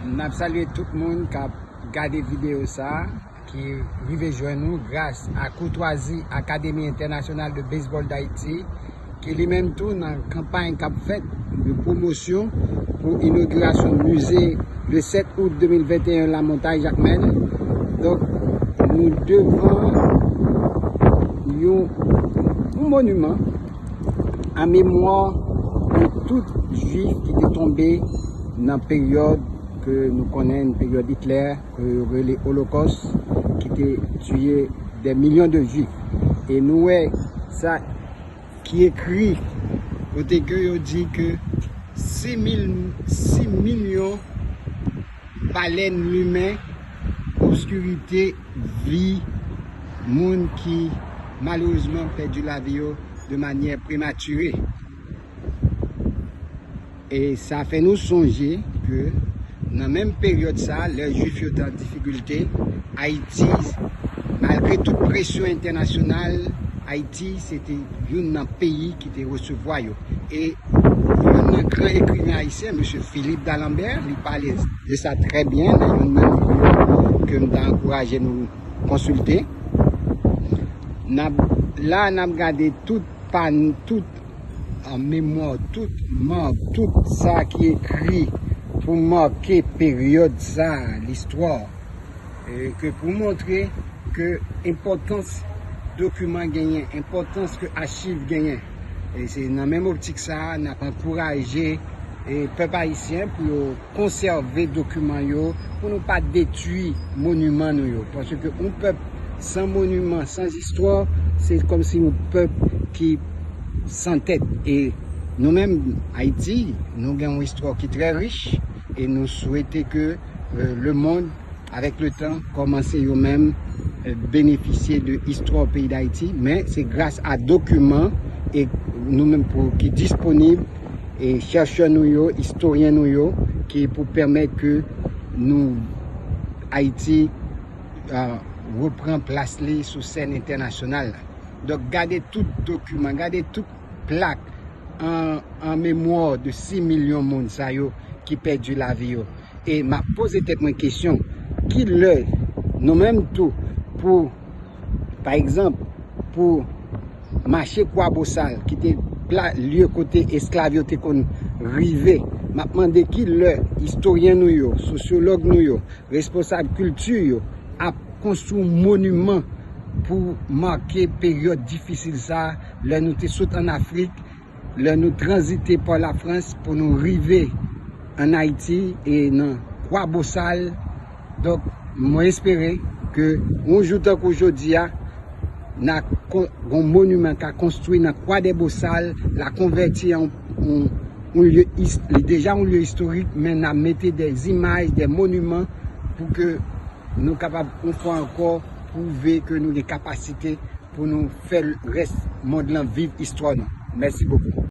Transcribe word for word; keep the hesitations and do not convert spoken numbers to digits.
N ap salye tout moun k ap gade videyo sa a, ki rive jwenn nou gras a koutwazi Académie Internationale de Baseball d'Haïti, ki li menm tou nan kanpay k ap fèt de pwomosyon pou inogirasyon mize le sèt out de mil venteyen la Montagne Jacmel. Donk, nou devan yon, yon moniman an memwa de tout jwif ki te tonbe nan peryòd ke nou konnen, peryòd Itlè, ke yo rele Olokòs, ki te tiye dè milyon de jwif. E nou wè sa ki ekri kote ke yo di ke sis mil, sis milyon balèn limen obskirite vi moun ki malerezman pèdi lavi yo de manyè prematire. E sa fè nou sonje ke nan menm peryòd sa, lè jwif yo te an difikilte, Ayiti, malgre tout presyon entènasyonal, Ayiti se te youn nan peyi ki te resevwa yo. E youn nan gran ekriven ayisyen, mesye Philippe D'Alembert, li pale de sa trè byen nan youn nan liv yo ke m ta ankouraje nou konsilte. N ap, la, n ap gade tout pa, tout an memwa, tout mak, tout sa ki ekri pou make peryòd sa, listwa, e ke pou montre ke enpòtans dokiman genyen, enpòtans ke achiv genyen. E se nan menm optik sa a, n ap ankouraje, e, pèp ayisyen pou yo konsève dokiman yo, pou nou pa detwi moniman nou yo. Paske yon pèp san moniman, san istwa, se kòmsi yon pèp ki san tèt. E nou menm, Ayiti, nou gen yon istwa ki trè rich, e nou swete ke, e, lemonn, avèk letan, kòmanse yo menm, e, benefisye de istwa peyi Dayiti, men se gras a dokiman e nou menm pou, ki disponib, e chèchè nou yo, istoryen nou yo, ki pou pèmèt ke nou, Ayiti, a, reprann plas li sou sèn entènasyonal la. Donk, gade tout dokiman, gade tout plak an, an memwa de sis milyon moun sa yo ki pèdi lavi yo. E m ap poze tèt mwen kesyon, ki lè nou menm tou, pou, pa egzanp, pou mache Kwabosal, ki te pla, lye kote esklav yo te konn rive, m ap mande ki lè istoryen nou yo, sosyològ nou yo, responsab kilti yo ap konstwi moniman pou make peryòd difisil sa a, lè nou te sot ann Afrik, lè nou tranzite pa Lafrans pou nou rive ann Ayiti e nan Kwabosal. Donk, mwen espere ke yon jou tankou jodi a, n a kon, yon moniman ka konstwi nan Kwadèbosal, la konvèti an yon, yon, yon lye is-, li deja yon lye istorik, men n a mete de zimaj, de moniman pou ke nou kapab, yon fwa ankò, pwouve ke nou gen kapasite pou nou fè rès mond lan viv istwa nou. Mèsi bokou.